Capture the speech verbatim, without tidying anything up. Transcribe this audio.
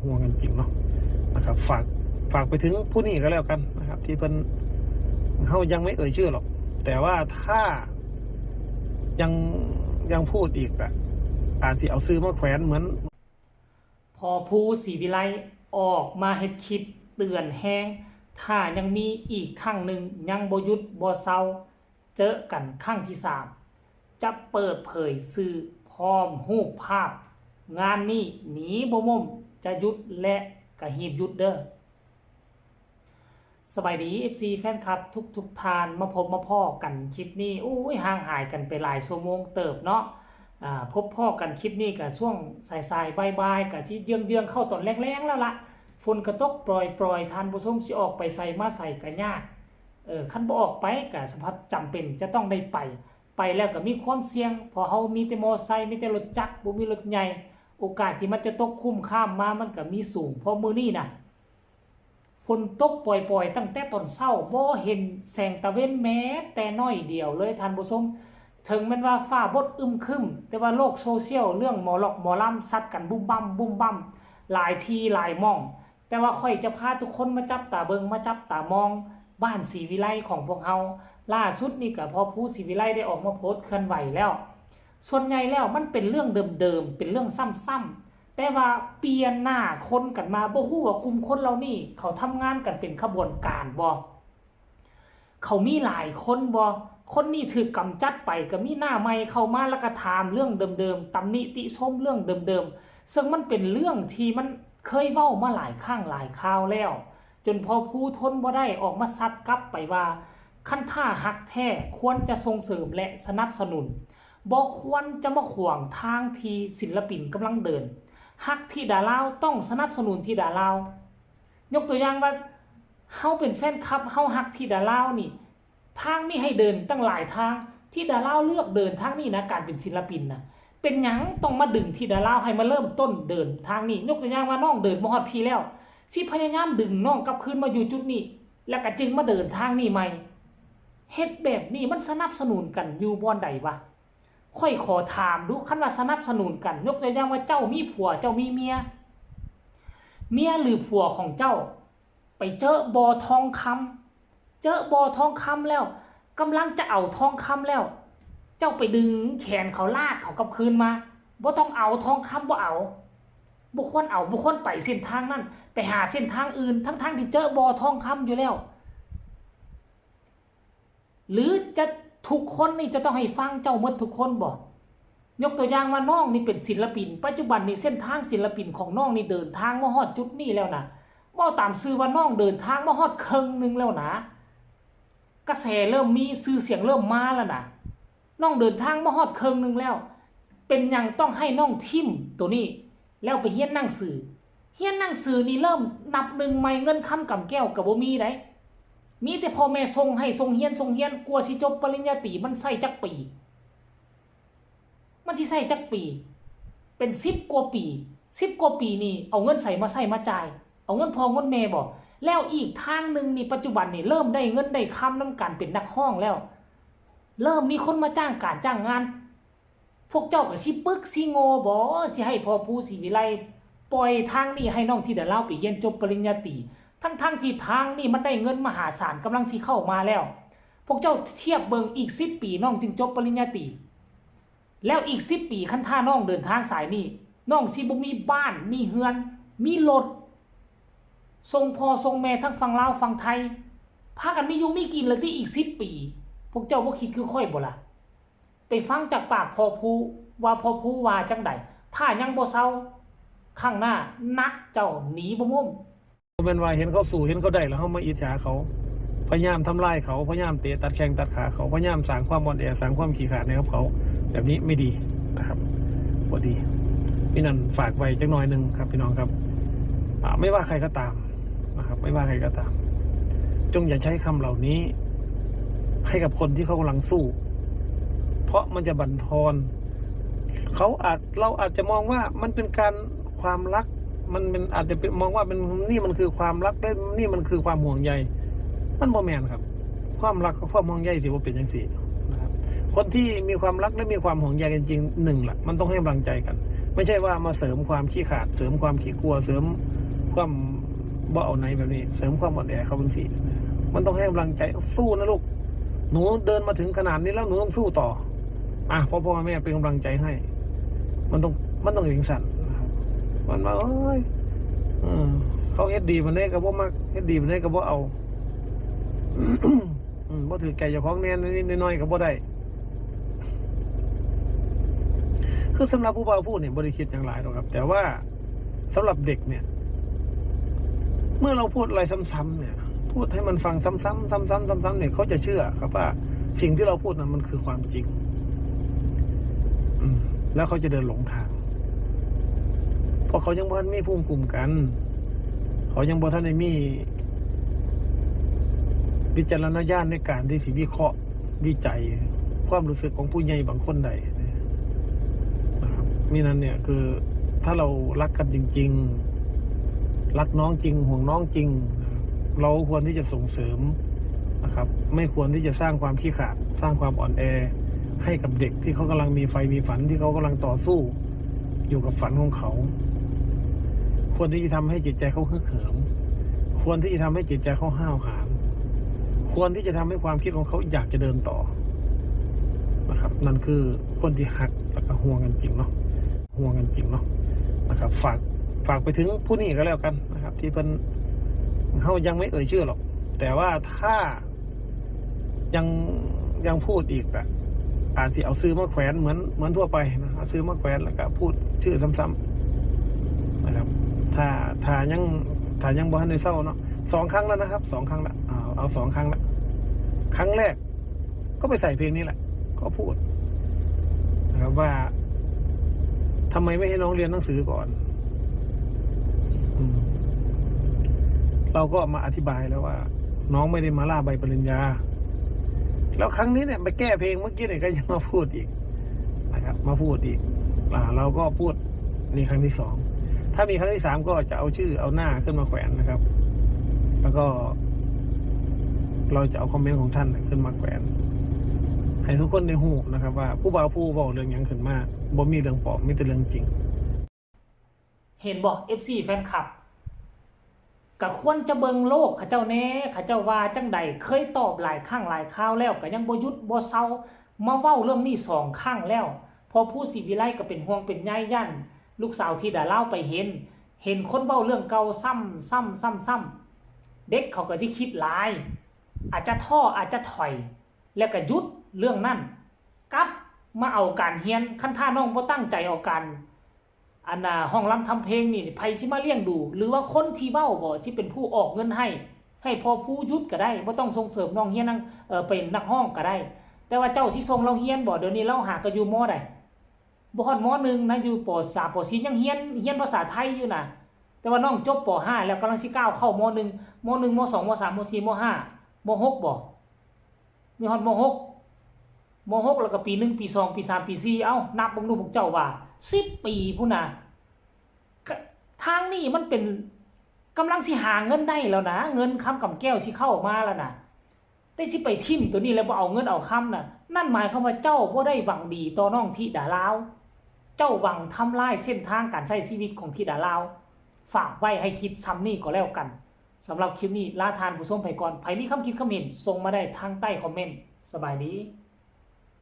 ห่วงกันจริงเนาะนะครับ ฝากฝากไปถึงผู้นี้ก็แล้วกันนะครับ ที่เพิ่น เฮายังไม่เอ่ยชื่อหรอก แต่ว่าถ้ายังยังพูดอีกอะ อาจสิเอาชื่อมาแขวนเหมือน พอผู้ศรีวิไลออกมาเฮ็ดคลิปเตือนแฮง ถ้ายังมีอีกครั้งหนึ่งยังบ่หยุดบ่เซา เจอกันครั้งที่สาม จะเปิดเผยชื่อพร้อมรูปภาพ งานนี้หนีบ่ม่ม จะหยุดและกะฮีบหยุดเด้อ สบายดี เอฟซี แฟนคลับทุกทุกท่าน มาพบมาพ้อกันคลิปนี้ อุ้ย ห่างหายกันไปหลายชั่วโมงเติบเนาะ อ่า พบพ้อกันคลิปนี้กะช่วงสายๆ บ่ายๆ กะสิเยื้องๆ เข้าตอนแลงๆ แล้วละ ฝนกะตกปล่อยๆ ท่านผู้ชมสิออกไปไสมาไสกะยาก เออ คันบ่ออกไปกะสภาพจำเป็นจะต้องได้ไป ไปแล้วกะมีความเสี่ยง เพราะเฮามีแต่มอไซค์ มีแต่รถจักร บ่มีรถใหญ่ โอกาสที่มันจะตกครึ้มคร้ำมา มันกะมีสูง เพราะมื้อนี้น่ะ ฝนตกปล่อยๆ ตั้งแต่ตอนเช้า บ่เห็นแสงตะเว็นแม้แต่น้อยเดียวเลยท่านผู้ชม ถึงแม้นว่าฟ้าบดอึมครึม แต่ว่าโลกโซเชียลเรื่องหมอลอกหมอลำซัดกันบุ้มบั้มบุ้มบั้ม หลายที่หลายหม่อง แต่ว่าข้อยจะพาทุกคนมาจับตาเบิ่ง มาจับตามองบ้านศรีวิไลของพวกเฮา ล่าสุดนี่กะพอผู้ศรีวิไลได้ออกมาโพสต์เคลื่อนไหวแล้ว ส่วนใหญ่แล้วมันเป็นเรื่องเดิมๆ เป็นเรื่องซ้ำๆ แต่ว่าเปลี่ยนหน้าคนกันมา บ่ฮู้ว่ากลุ่มคนเหล่านี้เขาทำงานกันเป็นขบวนการบ่ เขามีหลายคนบ่ คนนี้ถูกกำจัดไปกะมีหน้าใหม่เข้ามา แล้วกะถามเรื่องเดิมๆ ตำหนิติชมเรื่องเดิมๆ ซึ่งมันเป็นเรื่องที่มันเคยเว้ามาหลายครั้งหลายคราวแล้ว จนพอผู้ทนบ่ได้ออกมาซัดกลับไปว่า คันถ้าฮักแท้ควรจะส่งเสริมและสนับสนุน บ่ควรจะมาขวางทางที่ศิลปินกำลังเดิน ฮักธิดาลาวต้องสนับสนุนธิดาลาว ยกตัวอย่างว่า เฮาเป็นแฟนคลับ เฮาฮักธิดาลาวนี่ ทางมีให้เดินตั้งหลายทาง ธิดาลาวเลือกเดินทางนี้นะ การเป็นศิลปินนะ เป็นหยังต้องมาดึงธิดาลาวให้มาเริ่มต้นเดินทางนี้ ยกตัวอย่างว่าน้องเดินมาฮอดพี้แล้ว สิพยายามดึงน้องกลับคืนมาอยู่จุดนี้ แล้วกะจึงมาเดินทางนี้ใหม่ เฮ็ดแบบนี้มันสนับสนุนกันอยู่บ่อนใดวะ ข้อยขอถามดู คันว่าสนับสนุนกัน ยกตัวอย่างว่าเจ้ามีผัว เจ้ามีเมีย เมียหรือผัวของเจ้า ไปเจอบ่อทองคำ เจอบ่อทองคำแล้ว กำลังจะเอาทองคำแล้ว เจ้าไปดึงแขนเขาลากเขากลับคืนมา บ่ต้องเอาทองคำ บ่เอา บ่ควรเอา บ่ควรไปเส้นทางนั้น ไปหาเส้นทางอื่น ทั้งๆ ที่เจอบ่อทองคำอยู่แล้ว หรือจะทุกคนนี่จะต้องให้ฟังเจ้าหมดทุกคนบ่ ยกตัวอย่างว่าน้องนี่เป็นศิลปิน ปัจจุบันนี่เส้นทางศิลปินของน้องนี่เดินทางมาฮอดจุดนี้แล้วนะ เว้าตามซื่อว่าน้องเดินทางมาฮอดครึ่งหนึ่งแล้วนะ กระแสเริ่มมี ชื่อเสียงเริ่มมาแล้วนะ น้องเดินทางมาฮอดครึ่งหนึ่งแล้ว เป็นหยังต้องให้น้องถิ่มตัวนี้ แล้วไปเรียนหนังสือ เรียนหนังสือนี่เริ่มนับหนึ่งใหม่ เงินคำกำแก้วกะบ่มีได๋ มีแต่พ่อแม่ส่งให้ส่งเรียนส่งเรียน กว่าสิจบปริญญาตรีมันใช้จักปี มันสิใช้จักปี เป็นสิบกว่าปี สิบกว่าปีนี่เอาเงินใสมาใช้มาจ่าย เอาเงินพ่อเงินแม่บ่ แล้วอีกทางหนึ่งนี่ปัจจุบันนี่เริ่มได้เงินได้คำนำการเป็นนักร้องแล้ว เริ่มมีคนมาจ้างการจ้างงาน พวกเจ้ากะสิปึกสิโง่บ่ สิให้พอผู้ศรีวิไลปล่อยทางนี้ให้น้องธิดาลาวไปเรียนจบปริญญาตรี ทั้งๆ ที่ทางนี้มันได้เงินมหาศาลกำลังสิเข้ามาแล้ว พวกเจ้าเทียบเบิ่ง อีกสิบปีน้องจึงจบปริญญาตรี แล้วอีกสิบปีคันถ้าน้องเดินทางสายนี้ น้องสิบ่มีบ้าน มีเฮือน มีรถ ส่งพ่อส่งแม่ทั้งฝั่งลาวฝั่งไทย พากันมีอยู่มีกินละติ อีกสิบปี พวกเจ้าบ่คิดคือข้อยบ่ล่ะ ไปฟังจากปากพอผู้ว่าพอผู้ว่าจั่งใด ถ้ายังบ่เซา ครั้งหน้าหนักเจ้าหนีบ่ม่ม บ่แม่นว่าเห็นเขาสู้เห็นเขาได้แล้วเฮามาอิจฉาเขา พยายามทำลายเขา พยายามเตะตัดแข้งตัดขาเขา พยายามสร้างความอ่อนแอสร้างความขี้ขลาดให้กับเขา แบบนี้ไม่ดีนะครับ บ่ดี นี่นั่นฝากไว้จักหน่อยหนึ่งครับพี่น้องครับ อ่า ไม่ว่าใครก็ตามนะครับ ไม่ว่าใครก็ตาม จงอย่าใช้คำเหล่านี้ ให้กับคนที่เขากำลังสู้ เพราะมันจะบั่นทอน เขาอาจ เราอาจจะมองว่ามันเป็นการ ความรัก มันเป็น อาจจะเป็นมองว่าเป็น นี่มันคือความรัก และนี่มันคือความห่วงใย มันบ่แม่นครับ ความรักกับความห่วงใยสิบ่เป็นจั่งซี้นะครับ คนที่มีความรักและมีความห่วงใยกันจริง หนึ่งล่ะ มันต้องให้กำลังใจกัน ไม่ใช่ว่ามาเสริมความขี้ขลาด เสริมความขี้กลัว เสริมความบ่เอาไหนแบบนี้ เสริมความอ่อนแอเขาเป็นสิ มันต้องให้กำลังใจ สู้นะลูก หนูเดินมาถึงขนาดนี้แล้ว หนูต้องสู้ต่อ อ่ะ พ่อพ่อแม่เป็นกำลังใจให้ มันต้องมันต้องอย่างสั่นนะครับ มันว่าโอ้ย เออ เขาเฮ็ดดีปานใดก็บ่มัก เฮ็ดดีปานใดก็บ่เอา อืม บ่ถือใจเจ้าของแหน่ นิดๆน้อยๆก็บ่ได้ คือสำหรับผู้บ่าวพูดเนี่ยบ่ได้คิดอย่างหลายหรอกครับ แต่ว่าสำหรับเด็กเนี่ย เมื่อเราพูดอะไรซ้ำๆเนี่ย พูดให้มันฟังซ้ำๆซ้ำๆซ้ำๆเนี่ย เขาจะเชื่อครับว่าสิ่งที่เราพูดนั้นมันคือความจริง อืม แล้วเขาจะเดินหลงทาง เพราะเขายังบ่ทันมีภูมิคุ้มกัน เขายังบ่ทันได้มีวิจารณญาณในการที่สิวิเคราะห์ วิจัยความรู้สึกของผู้ใหญ่บางคนได้นะครับ มีนั้นเนี่ยคือถ้าเรารักกันจริงๆ รักน้องจริง ห่วงน้องจริงนะครับ เราควรที่จะส่งเสริมนะครับ ไม่ควรที่จะสร้างความขี้ขลาด สร้างความอ่อนแอให้กับเด็กที่เขากำลังมีไฟมีฝัน ที่เขากำลังต่อสู้อยู่กับฝันของเขา ควรที่จะทำให้จิตใจเขาฮึกเหิม ควรที่จะทำให้จิตใจเขาห้าวหาญ ควรที่จะทำให้ความคิดของเขาอยากจะเดินต่อนะครับ นั่นคือคนที่ฮักแล้วก็ห่วงกันจริงเนาะ ห่วงกันจริงเนาะนะครับ ฝากฝากไปถึงผู้นี้ก็แล้วกันนะครับ ที่เพิ่น เฮายังไม่เอ่ยชื่อหรอก แต่ว่าถ้ายังยังพูดอีกอะ อาจจะเอาชื่อมาแขวนเหมือนเหมือนทั่วไปนะ เอาชื่อมาแขวนแล้วก็พูดชื่อซ้ำๆนะครับ ถ้าถ้ายังถ้ายังบ่ทันได้เศร้าเนาะ สองครั้งแล้วนะครับ สองครั้งละ เอาเอาสองครั้งละ ครั้งแรก ก็ไปใส่เพลงนี้แหละ ก็พูดนะครับว่าทำไมไม่ให้น้องเรียนหนังสือก่อน อืม เราก็มาอธิบายแล้วว่า น้องไม่ได้มาล่าใบปริญญา แล้วครั้งนี้เนี่ยไปแก้เพลงเมื่อกี้เนี่ยก็ยังมาพูดอีกนะครับ มาพูดอีก อ่า เราก็พูดนี่ครั้งที่สอง ถ้ามีครั้งที่สามก็จะเอาชื่อเอาหน้าขึ้นมาแขวนนะครับ แล้วก็ เราจะเอาคอมเมนต์ของท่านน่ะขึ้นมาแขวน ให้ทุกคนได้ฮู้นะครับ ว่าผู้บ่าวผู้เว้าเรื่องหยังขึ้นมา บ่มีเรื่องปลอม มีแต่เรื่องจริง เห็นบ่ เอฟซี แฟนคลับ ก็ควรจะเบิ่งโลกเขาเจ้าแหน่ เขาเจ้าว่าจั่งใด เคยตอบหลายครั้งหลายคราวแล้ว ก็ยังบ่หยุดบ่เซา มาเว้าเรื่องนี้สองครั้งแล้ว พอผู้ศรีวิไลก็เป็นห่วงเป็นใยย้านลูกสาวธิดาลาวไปเห็น เห็นคนเว้าเรื่องเก่าซ้ำซ้ำซ้ำซ้ำ เด็กเขาก็สิคิดหลาย อาจจะท้อ อาจจะถอย แล้วก็หยุดเรื่องนั้น กลับมาเอาการเรียน คันถ้าน้องบ่ตั้งใจเอาการ อันน่ะ ฮ้องรำทำเพลงนี่ ไผสิมาเลี้ยงดู หรือว่าคนที่เว้าบ่ สิเป็นผู้ออกเงินให้ ให้พ่อผู้หยุดก็ได้ บ่ต้องส่งเสริมน้องเรียนหนัง เอ่อ เป็นนักฮ้องก็ได้ แต่ว่าเจ้าสิส่งลาวเรียนบ่ เดี๋ยวนี้ลาวหาก็อยู่ ม.ใด บ่ฮอด ม.หนึ่ง นะ อยู่ ป.สาม ป.สี่ ยังเรียน เรียนภาษาไทยอยู่นะ แต่ว่าน้องจบ ป.ห้า แล้ว กำลังสิก้าวเข้า ม.หนึ่ง ม.หนึ่ง ม.สอง ม.สาม ม.สี่ ม.ห้า ม.หก บ่ มีฮอด ม.หก ม.หก แล้วก็ปีหนึ่ง ปีสอง ปีสาม ปีสี่ เอ้า นับเบิ่งดูพวกเจ้าว่า สิบปีพุ้นนะ กะ ทางนี้มันเป็น กำลังสิหาเงินได้แล้วนะ เงินคำกำแก้วสิเข้ามาแล้วนะ แต่สิไปถิ่มตัวนี้แล้วบ่เอาเงินเอาคำน่ะ นั่นหมายความว่าเจ้าบ่ได้หวังดีต่อน้องธิดาลาว เจ้าหวังทำลายเส้นทางการใช้ชีวิตของธิดาลาว ฝากไว้ให้คิดส่ำนี้ก็แล้วกัน สำหรับคลิปนี้ลาท่านผู้ชมไปก่อน ไผมีคำคิดคำเห็นส่งมาได้ทางใต้คอมเมนต์ สบายดี